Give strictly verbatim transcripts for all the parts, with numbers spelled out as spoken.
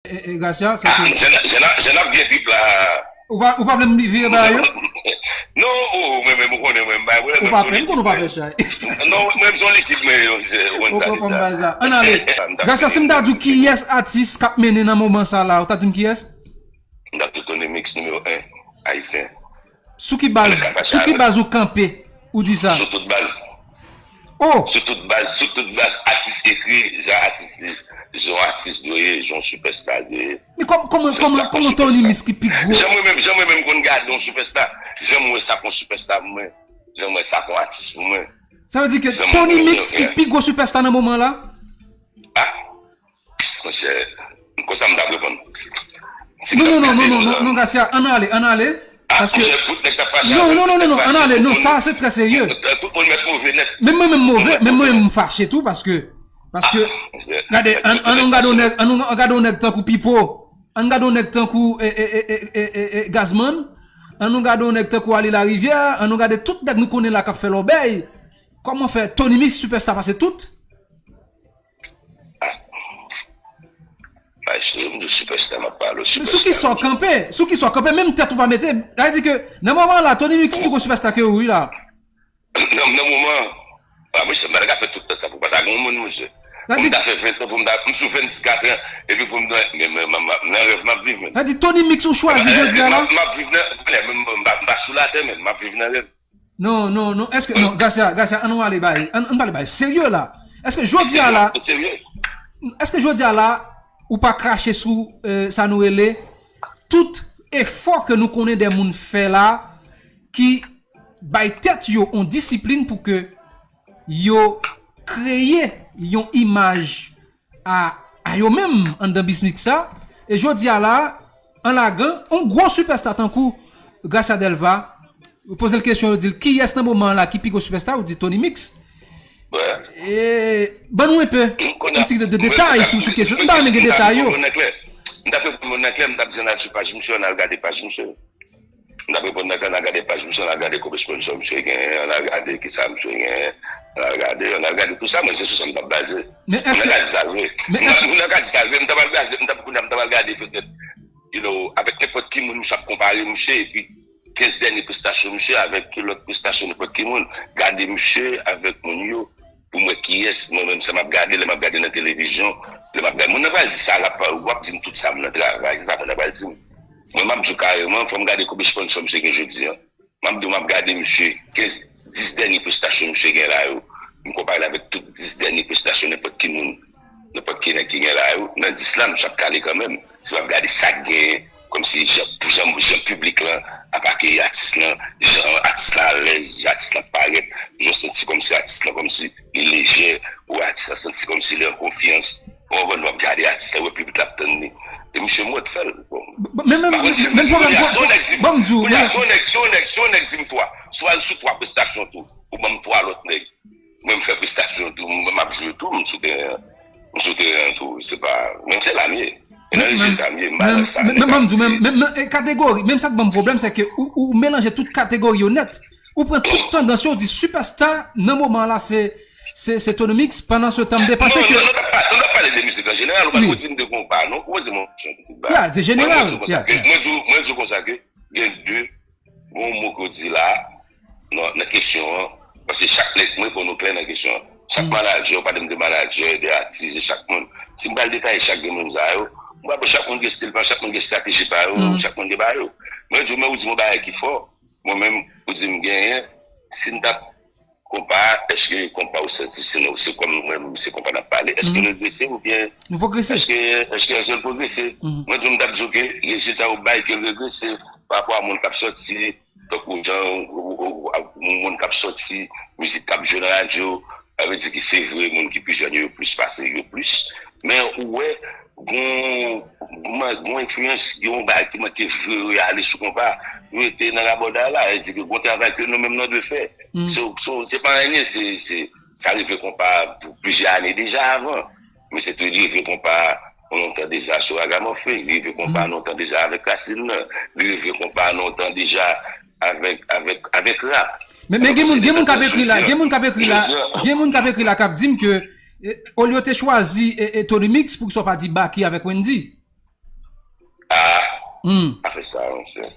E, e, Gracia, se ke Jan ap gen trip la. Ou pa, ou pa vle m vire ba yo? Non, oh, mwen menm ou konnen mwen bay. Ou pa pè, m konnen ou pa pè chay. Non, mwen se yon likid mwen. Ou konprann ba sa. Ann ale. Gracia, si m ta di w kiyès atis k ap mennen nan moman sa la, ou ta di m kiyès? M ta di Tony Mix nimewo en ayisyen. Sou ki baz, sou ki baz ou kanpe? Ou di sa? Sou tout baz. Oh! Sou tout baz, sou tout baz, atis ekri, jan atis, jan atis dwe ye, jan superstar dwe ye. Men kòman, kòman, kòman, kòman Tony Mix ki pi gwo? Jan mwen menm, jan mwen menm konn gade yon superstar, jan mwen sa kon superstar pou mwen, jan mwen sa kon atis pou mwen. Sa vle di ke Tony Mix ki pi gwo superstar nan moman la? Ah, monchè, konsa m t ap reponn. Non, non, non, non, non, non, non, Gracia, ann ale, ann ale. Paske non, non, non, non, non, ann ale, non, sa se trè serye. Tout moun mèt move nèt. Men mwen menm move, men mwen menm m fache tou paske paske gade, ann nou gade yon nèg, ann nou gade yon nèg tankou Pipo, ann gade yon nèg tankou Gazman, ann nou gade yon nèg tankou Ali Larivière, ann nou gade tout nèg nou konnen la k ap fè lòbèy. Kòman fè Tony Mix superstar pase tout? Ay, cheri, m di w superstar m ap pale w, Sou ki sa w kanpe? Sou ki sa w kanpe? Menm tèt ou pa mete. Sa vle di ke nan moman la, Tony Mix pi gwo superstar ke ou wi la. Nan nan moman, ah, monchè, m pa ta ka fè tout tan sa pou pa ta gen yon moun, monchè. Pou m ta fè ven tan, pou m ta, m sou vennkat an, epi pou m nan, men, men, men, men, nan rèv m ap viv, men. Sa vle di Tony Mix ou chwazi jodi a la? M ap viv nan, men, men, m pa, m pa sou latè, men, m ap viv nan rèv. Non, non, non. Èske, non, Gracia, Gracia, ann nou ale bay, ann, ann pale bay serye la. Èske jodi a la, Serye. Èske jodi a la, ou pa krache sou, euh, sa nou rele, tout efò ke nou konnen de moun fè la, ki bay tèt yo yon disiplin pou ke yo kreye yon imaj a, a yo menm anndan biznis sa. E jodi a la, an lagan yon gwo sipèsta tankou Gracia Delva, yo poze l kesyon, yo di l kiyès nan moman an la ki pi gwo sipèsta, ou di Tony Mix. E, ban nou enpe, kòmsi de, de detay sou, sou kesyon. M pa renmen gen detay yo. M t ap reponn moun nan klè, m t ap di ann al sou paj misye, ann al gade paj misye. M t ap reponn nan klè, ann al gade paj misye, ann al gade konbyen sponsò misye genyen, ann al gade kisa misye genyen, ann al gade, ann al gade tout sa, mwen se sou sa m t ap baze. Moun nan ka di sa l vre. Moun nan ka di sa l vre, m t ap al baze, m t ap, kounye a m t ap al gade petèt, you know, avèk nenpòt ki moun misye ap konpare misye, epi kenz dènye prestasyon misye avèk lòt prestasyon nenpòt ki moun. Gade misye avèk moun yo pou m wè kiyès, mwen menm sa m ap gade, lè m ap gade nan televizyon, lè m ap gade. Moun nan pral di sa, l ap, w ap di m tout sa m nan travay, se sa moun nan pral di m. Mwen m ap di w kareman, fò m gade konbyen sponsò misye gen jodi a. M ap di w, m ap gade misye, kenz, dis dènye prestasyon misye gen la yo. M konpare l avèk tout dis dènye prestasyon nenpòt ki moun, nenpòt ki nèg ki gen la yo. Nan dis la, misye ap kale kanmenm. Si w ap gade sa k genyen, kòmsi jan, jan, jan piblik lan ap akeyi atis lan, jan atis lan alèz, jan atis lan parèt, jan w santi kòmsi atis lan kòmsi li lejè, ou wè atis lan santi kòmsi li an konfyans. Ou konprann, w ap gade atis lan, w wè piblik la ap tann li. E misye mòd fè l. Bon. Men, men, men, men pwoblèm, bon, m di w, si yon nèg, si yon nèg, si yon nèg di m twa, swa l sou twa prestasyon tou, ou ban m twa lòt nèg. Mwen m fè prestasyon tou, mwen m ap jwe tou, m sou teren an. M sou teren an tou, se pa, men se la m ye. E nan rezilta m ye, m pa nan sa. Men, men, men, men, men, men, kategori, menm sa k ban m pwoblèm, se ke ou, ou melanje tout kategori yo nèt. Ou pran tout tandans yo, ou di sipèsta nan moman la, se, se, se Tony Mix, pandan se tan m te panse ke. Non, non, nou t ap pale, nou t ap pale de mizik an jeneral, ou pa t di m de konpa, non, ou poze m yon kesyon. Ya, se jeneral. Mwen di w konsa ke, mwen di w, mwen di w konsa ke, gen de Gon mo ke w di la, nan, nan kesyon an, paske chak nèg, mwen pou nou klè nan kesyon an. Chak manadjè, ou pale m de manadjè, de atis, de chak moun. Si m pral detaye chak gen moun sa yo, m pral pou chak moun gen estil pa, chak moun gen estrateji pa yo, chak moun gen pa yo. Mwen di w, men ou di m yon bagay ki fò, mwen menm, ou di m genyen, si m t ap konpa, èske konpa ou santi se nou, se kòm nou menm, se konpa n ap pale, èske l regrese oubyen. Nou pwogrese. Èske, èske, èske l pwogrese? Mwen di w, m t ap di w ke rezilta yo bay ke l regrese, pa rapò a moun k ap sòti, tankou jan, ou, ou, ou, ou, moun k ap sòti, mizik k ap jwe nan radyo, sa vle di ke se vre, moun ki pi jèn yo, yo plis pase, yo plis. Men ou wè, gon, gon, gon enfliyans, gen yon bagay ki manke vre ale sou konpa. Nou rete nan rabòday la, sa vle di ke gon travay ke nou menm nou dwe fè. So, so, se pa anyen, se, se, sa rive konpa pou plizyè ane deja avan. Men se tou, li rive konpa lontan deja sou Ragamòfe, li rive konpa lontan deja avèk Rasin nan, li rive konpa lontan deja avèk, avèk, avèk rap. Men, men gen moun, gen moun k ap ekri la, gen moun k ap ekri la, gen moun k ap ekri la k ap di m ke, eh, olye w te chwazi, eh, eh, Tony Mix, poukisa w pa di Baky avèk Wendyy? Hmm. Pa fè sa, monchè.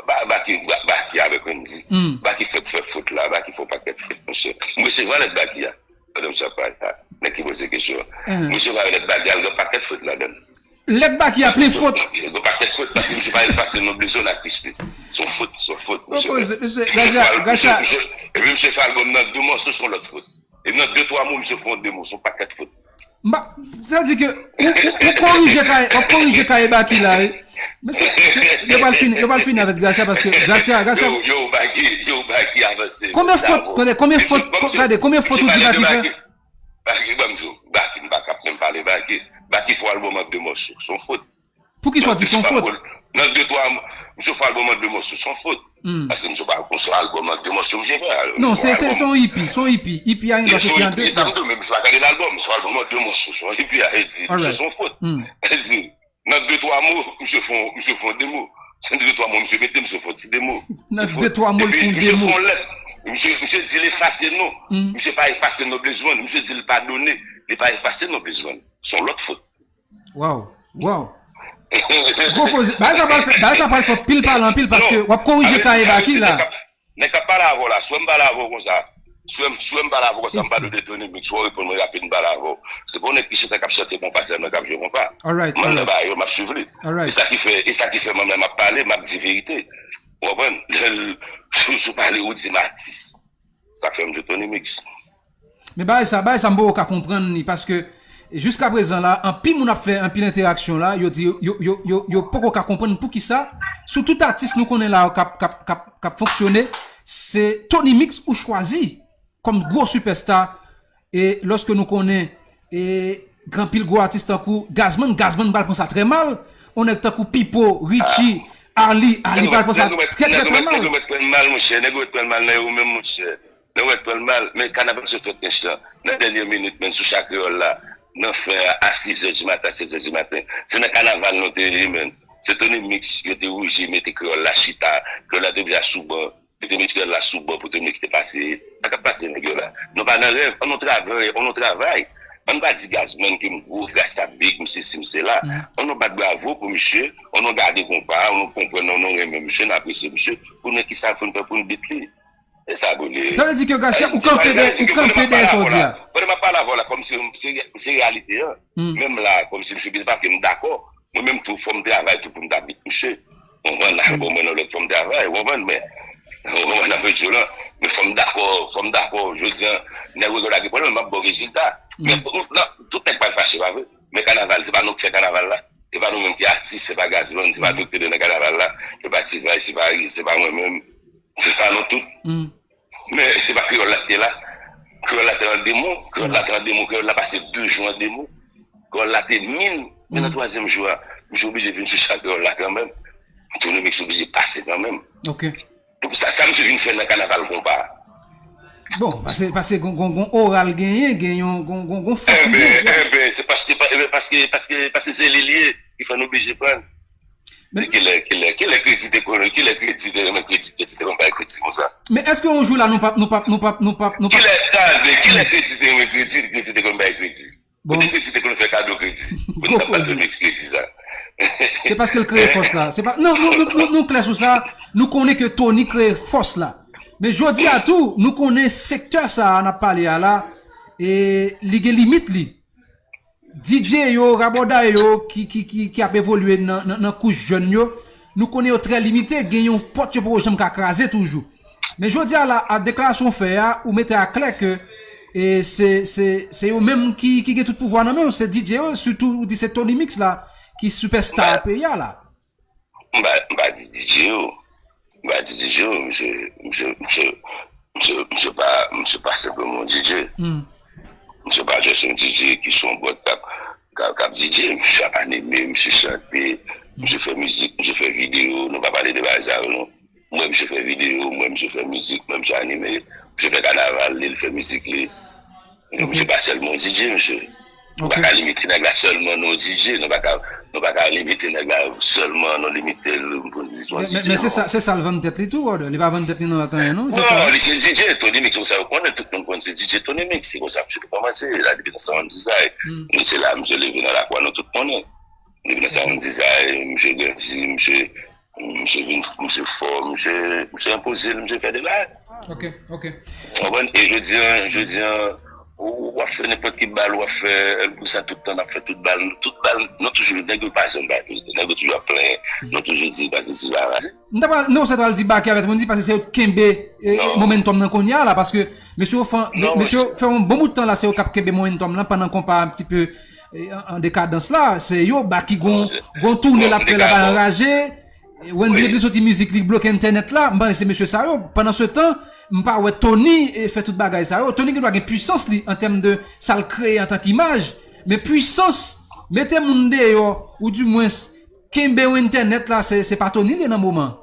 Ba- Baky, Ba- Baky avèk Wendy. Hmm. Baky fè, fè fot la, Baky fè yon pakèt fot, monchè. M resevwa lèt Baky a. Pandan m sot pale la. Nèg ki poze kesyon an. Hmm. M resevwa lèt Baky a, l gen pakèt fot ladan l. Lèt Baky a plen fot. Gen pakèt fot, paske misye pa efase non bezwen ak Christie. Se yon fot, se yon fot, misye fè. Misye fè al, misye, misye, epi misye fè albòm nan de mòso, se yon lòt fot. E nan de, twa mo, misye fè yon de mo, se yon pakèt fot. Mba, sa di ke ou, ou, ou korije kay, w ap korije kay Baky la, wi. Men se, se, yo pral fini, yo pral fini avèk Gracia, paske Gracia, Gracia. Yo, yo, Baky, yo, Baky avanse. Konbyen fot, tande, konbyen fot, gade, konbyen fot ou di Baky fè? Baky, ban m di w, Baky, m pa ka menm pale Baky. Baky fè albòm an de mòso, se yon fot. Poukisa w di se yon fot? Nan de, twa, misye fè albòm an de mòso, se yon fot. Hmm. Paske misye pa konn se albòm an de mòso misye fè. Non, se, se, se yon EP, se yon EP. EP a gen dwa soti an de. Sa m di w, men misye pa gade lalbòm, se yon albòm an de mòso, se yon EP a, e di, misye se yon fot. Hmm. E di, nan de, twa mo, misye fè yon, misye fè yon de mo. Se de, twa mo, misye mete, misye fè yon ti de mo. Nan de, twa mo, l fè yon de mo. Epi, misye fè yon lèt. Misye, misye di l efase non. Hmm. Misye pa efase non bezwen. Misye di l padone. Li pa efase non bezwen. Se yon lòt fot. Waw, waw. Gwo koze. Bagay sa pral fè, bagay sa pral fè anpil pale, anpil, paske w ap korije kay Baky la. Nèg k ap pale avè w la, si w wè m pale avè w konsa, si w wè m, si w wè m pale avè w konsa, m pale de Tony Mix, si w reponn mwen rapid, m pale avè w. Se pa yon nèg ki chita k ap chante konpa sèlman, k ap jwe konpa. Mwen nan bagay yo, m ap swiv li. E sa ki fè, e sa ki fè mwen menm m ap pale, m ap di verite. Ou konprann? Lè l, si, si w pale, ou di m atis. Sa k fè m di w Tony Mix. Men bagay sa, bagay sa m poko ka konprann li, paske jiska prezan la, anpil moun ap fè anpil entèraksyon la, yo di yo, yo, yo, yo, yo poko ka konprann poukisa, sou tout atis nou konnen la k ap, k ap, k ap, k ap fonksyone, se Tony Mix ou chwazi kòm gwo sipèsta, e lòske nou konnen, e gen anpil gwo atis tankou Gazman, Gazman pral pran sa trè mal, yon nèg tankou Pipo, Richie, Arly, Arly pral pran sa trè, trè, trè mal. Nèg yo mèt pran mal, monchè, nèg yo mèt pran mal nan yo menm, monchè. Lè w wè l pran l mal, men kanaval se fèt menm jan. Nan dènye minit, menm sou cha kreyòl la, nan fen an, a sis zè di maten, a sèt zè di maten, se nan kanaval nou te ye, menm. Se Tony Mix, yo te wouje, mete kreyòl la chita, kreyòl la te oblije asou ban, yo te met kreyòl la sou ban pou Tony Mix te pase. Sa k ap pase nèg yo la? Nou pa nan rèv, ann nou travay, ann nou travay. Ann pa di Gazman ke m gwo, Gracia big, m sesi, m sela. Ann nou bat bravo pou misye, ann nou gade konpa, ann nou konprann, ann nou renmen misye, n apresye misye, pou nou ki sa pou n fè pou n beat li. E sa pou li. Sa vle di ke Gracia, ou kanpe dèyè, ou kanpe dèyè sa w di a. Pandan m ap pale avè w la, kòm se, se, se reyalite an. Menm la, kòm se misye ki debake, m dakò. Mwen menm tou, fò m travay tou pou m ta beat misye. Ou konprann? Albòm mwen nan lòt, fò m travay, ou konprann? Men, ou konprann, nan fè djol lan. Men fò m dakò, fò m dakò. Jodi a, nèg yo lage pwoblèm, m ap ba w rezilta. Men, nan, tout nèg pa fache, pa vre? Men kanaval, se pa nou ki fè kanaval la. Se pa nou menm ki atis, se pa Gazman, se pa nou ki te nan kanaval la, se pa T-Vice, se pa, se pa mwen menm. Se sa nou tout. Men se pa kreyòl la ki te la. Kreyòl la te an demon. Kreyòl la te an demon. Kreyòl la pase de jou an demon. Kreyòl la te min. Men nan twazyèm jou a, misye oblije vin sou cha kreyòl la kanmenm. Tony Mix oblije pase kanmenm. Poukisa sa misye vin fè nan kanaval konpa a? Bon, paske, paske gon, gon, gon oral genyen, gen yon, gon, gon, gon fòs li genyen. Enben, enben, se paske, enben, paske, paske, paske se li l ye, ki fè n oblije pran. Men kilè, kilè, kilè kredi te konn, kilè kredi te renmen kredi, kredi te konn bay kredi konsa? Men èske yon jou la nou p ap, nou p ap, nou p ap, nou p ap, nou p ap Kilè, tande, kilè kredi te renmen kredi, kredi te konn bay kredi? Kote kredi te konn fè kado kredi? Kote n ap bat Tony Mix kredi sa? Se paske l kreye fòs la. Se pa, non, nou, nou, nou, nou klè sou sa. Nou konnen ke Tony kreye fòs la. Men jodi a tou, nou konnen sektè sa a n ap pale a la, e li gen limit li. D J yo, rabòday yo ki, ki, ki, ki ap evolye nan, nan, nan kouch jèn yo, nou konnen yo trè limite, gen yon pòt yo poko janm ka kraze toujou. Men jodi a la, a deklarasyon w fè a, ou mete a klè ke, e, se, se, se yo menm ki, ki gen tout pouvwa nan men yo, se D J yo, sitou ou di se Tony Mix la ki sipèsta peyi a la. M pa, m pa di D J yo. M pa di D J yo, misye, misye, misye, misye, misye pa, misye pa senpleman yon D J. Misye pa just yon D J ki sou yon bòt k ap, k ap, k ap D J. Misye ap anime, misye chante, misye fè mizik, misye fè videyo. Nou pa pale de bagay sa yo, non. M wè misye fè videyo, m wè misye fè mizik, m wè misye anime, misye fè kanaval li, li fè mizik li. Misye pa sèlman yon D J, misye. Nou pa ka limite nèg la sèlman nan yon D J, nou pa ka, nou pa ka limite nèg la sèlman nan limite l pou n di se yon D J. Men, men se sa, se sa l vann tèt li tou, brother. Li pa vann tèt li nan lòt anyen, non? Se sa. Non, li se D J, Tony Mix, konsa yo konnen, tout moun konn se D J Tony Mix, se konsa misye te kòmanse, la depi nan Sound Design. Men se la misye leve nan lakwa, nou tout konnen. Depi nan sa, Wendy sa, misye grandi, misye, misye vin, misye fò, misye, misye enpoze l, misye fè de bagay. Ok, ok. Ou konprann? E jodi an, jodi an, ou, w ap fè nenpòt ki bal, w ap fè, pou sa tout tan, n ap fè tout bal, tout bal, nou toujou, nèg yo pa janm bay verite, nèg yo toujou ap plenyen, nou toujou di, pase ti bagay. M ta pral, non, sa ta pral di Baky avèk Wendy, paske se yo k kenbe, e, e, momentum nan kounye a la, paske mesye yo fè, mesye yo fè yon bon bout tan la, se yo k ap kenbe momentum lan pandan konpa a un petit peu, e, an, an dekadans la, se yo, Baky gon, gon toune l ap fè la ba anraje, e, Wendy depi l soti mizik li bloke entènèt la, m panse se mesye sa yo, pandan se tan, m pa wè Tony, e, fè tout bagay sa yo, Tony gen dwa gen pwisans li an tèm de sa l kreye antan k imaj, men pwisans, mete moun deyò, ou dimwens, kenbe yon entènèt la, se, se pa Tony li nan moman.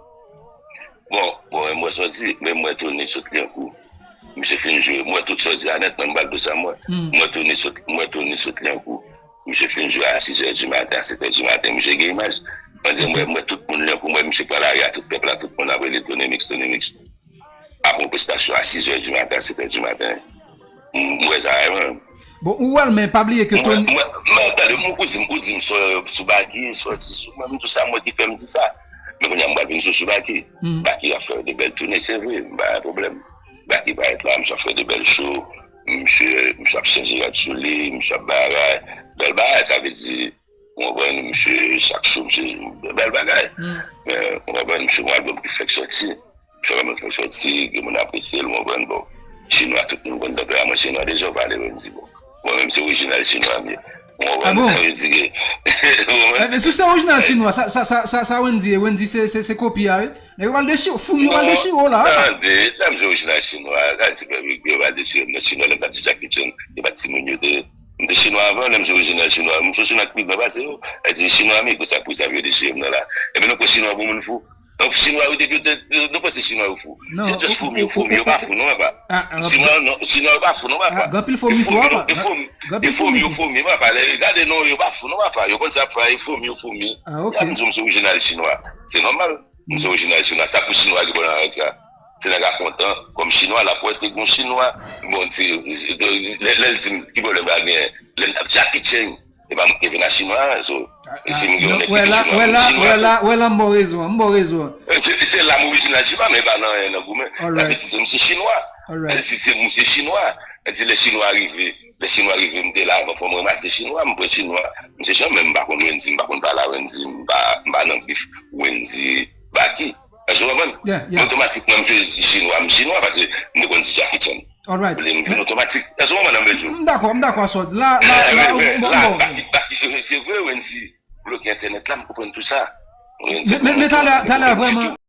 Bon, bon, mwen sòti, men mwen Tony sot li an kou. Misye fin jwe, mwen tout sòti a nèt, mwen m pral dou sa mwen. Mwen Tony sot, mwen Tony sot li an kou. Misye fin jwe a sis è di maten, a sèt è di maten, misye gen imaj. Mwen di, mwen, mwen tout moun li an kou, mwen misye pran lari a tout pèp la, tout moun ap rele Tony Mix, Tony Mix. Apre yon prestasyon a sis è di maten, a sèt è di maten, m, m wè sa, mwen. Bon, ou wè l, men pa bliye ke Tony. Mwen, mwen, tande, m, ou di m, ou di m sou, sou Baky, sòti sou mwen, m, tout sa, mwen ki fè m di sa. Men kounye a, m pral vin sou, sou Baky. Baky ap fè de bèl toune, se vre, m pa gen pwoblèm. Baky parèt la, misye ap fè de bèl show, misye, misye ap chanje rad sou li, misye ap bagay. Bèl bagay, sa vle di, ou konprann, misye, chak show, misye, bèl bagay. Men, ou konprann, misye, gon albòm ki fèk sòti. Misye, albòm fèk sòti, gen moun apresye l, ou konprann, bon. Chinwa, tout moun konn tanperaman chinwa deja, ou pale, Wendy, bon. Mwen menm, se orijinal chinwa m ye. Ou konprann, sa vle di ke, ou konprann? Ebyen, si w se orijinal chinwa, sa, sa, sa, sa, sa Wendy ye, Wendy se, se, se kopi a, wi. Nèg yo pral dechire, foumi yo pral dechire w la. Tande, lè m se orijinal chinwa, gade, se pèp yo pral dechire m nan chinwa, lè m t ap di Jackie Chan, se pa t timoun yo te ye. M te chinwa avan, lè m se orijinal chinwa. M se chinwa k pi byen pase yo. E di chinwa, men, sa pou sa yo dechire m nan la. Ebyen, nou kwè chinwa pou moun fou. Donk, chinwa yo, depi yo te, nou panse chinwa yo fou. Se just foumi yo, foumi yo pa fou, non, papa. Chinwa, non, chinwa yo pa fou, non, papa. Gen anpil foumi fou, papa. E foumi yo, foumi, papa. Gade, non, yo pa fou, non, papa. Yo konn sa fè, e foumi yo, foumi. Ya m di w, m se orijinal chinwa. Se nòmal. M se orijinal chinwa. Sa pou chinwa ki bon nan règ sa. Se nèg la kontan. Kòm chinwa, l ap wè ke gon chinwa. Bon, se, lè, lè l di m, ki pwoblèm la genyen? Lè n ap Jackie Chan. E pa mwen ki vin a chinwa, so. E si m gen yon nèg ki vin chinwa, m chinwa tou. Wè la, m ba w rezon, m ba w rezon. Se, se la m orijinal chinwa, men e pa nan, nan goumen. Sa vle di, se m se chinwa. Si se m se chinwa, e di lè chinwa rive, lè chinwa rive, m te la avan, fò m ranmase chinwa, m pran chinwa. M se chinwa, men m pa konn Wendy, m pa konn pale a Wendy, m pa, m pa nan bif Wendy Baky. Èske w konprann? Men otomatikman, m chwazi chinwa, m chinwa, paske m te konn di Jackie Chan. Alright. Vle m vin otomatik. Èske w konprann sa m vle di w? M dakò, m dakò a sa w di. La, la, la, bon, bon. Baky, Baky, se vre, Wendy bloke entènèt la, m konprann tou sa. Men, men, men talè, talè vrèman,